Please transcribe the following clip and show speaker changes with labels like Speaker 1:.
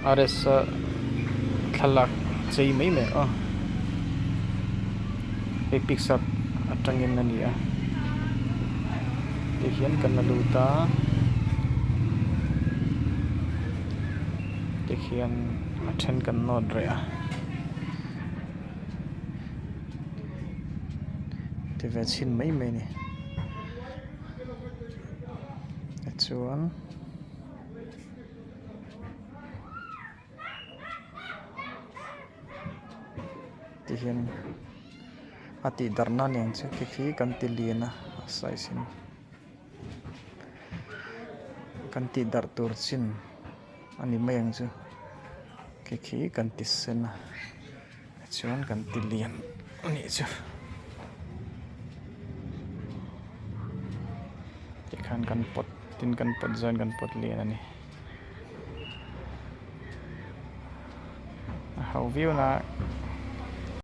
Speaker 1: RS a thlalak chei mai mai a hei pixart atangin a ni a tihian kan la lut a tikhian a then kan nawt reh a ti ve chhin mai mai a ni tichuan. Tihian a tih darh na nen chu khi khi kan ti lian a a size in kan tih darh tur chin a ni mai ang chu khi khi kan ti sen a tichuan kan ti lian a nih chu tikhan kan pawt tin kan pawt zawn kan pawt lian a ni. A ho viau na.